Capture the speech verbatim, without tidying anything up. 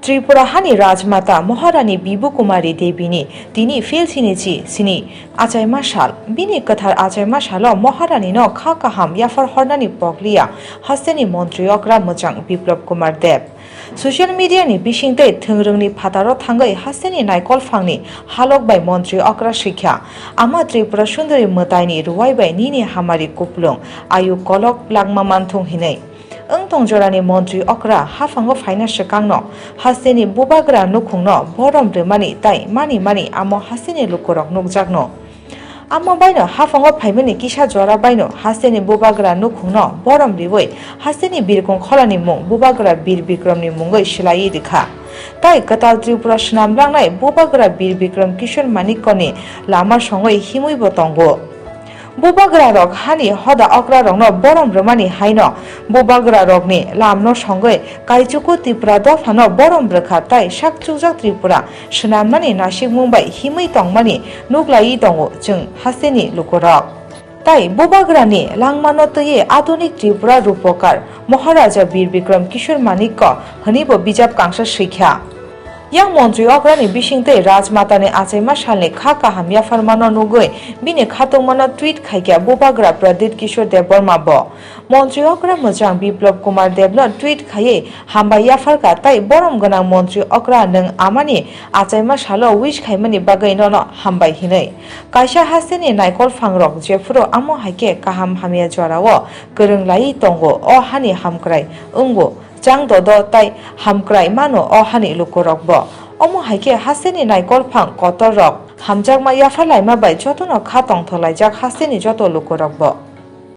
Tripura hani Rajmata Maharani Bibu Kumari Debini tini phil sini chi sini achaima sal. Bini kwthar achaima salo Maharani no kha kaham yaphar hornani pokliya hasteni montri okra mwchang Biplab Kumar Deb. Social media ni bising tei thwngrwngni phataro thangwi hasteni naikolphangni halok bai montri okra sikha. Ama Tripura Sundori mwtaini ruwai bai nini hamari kuplung ayu kolok langma manthung hinwi. Wng tong jorani montri okra haphango phaina swkangno hasteni bubagra nukhungno borom rwmani tai mani mani amo hasteni lukurok nukjakno. Amo baino haphango phaimani kisa jora baino hasteni bubagra nukhungno borom riwi hasteni birkong kholani mung bubagra Bir Bikramni mungwi swlaiwi rikha. Tai kwtal Tripura swnam langnai bubagra Bir Bikram Kishore Manikkoni lama songwi himwibo tongo. Bubagra rok hani hoda okra rokno borom rwmani haino bubagra rokni lamno songwi kaichuku Tripura dophano borom rwkha tai sak chukjak Tripura swnamnani nasikmung bai himwi tongmani nuklaiwi tongo chwng hasteni lukurok. Tai bubagrani langmano twiwi Adunik Tripura Rupokar Maharaja Bir Bikram Kishore Manikko hwnwibo bijap kangsa swikha. Yang montri okrani bisingtwi Rajmatani achaima salni kha kaham yapharmano nugwi bini khatungmano tweet khaikha bubagra Pradyut Kishore Debbarma bo. Montri okra mwchang Biplab Kumar Debno tweet khaiwi hambai yapharkha tai borom gwnang montri okra nwng amani achaima salo wish khaimani bagwi nono hambai hinwi. Kaisa hasteni naikolphangrok jephuru amo hai khe kaham hamya jorao kwrwng laiwi tongo, o hani hamkrai wngo, chang dodo tai hamkrai mano o hani lukurokbo. Omo hai khe hasteni naikolphang kotorrok hamjakma yapharlaima bai jotono kha tongthok laijak hasteni joto lukurokbo.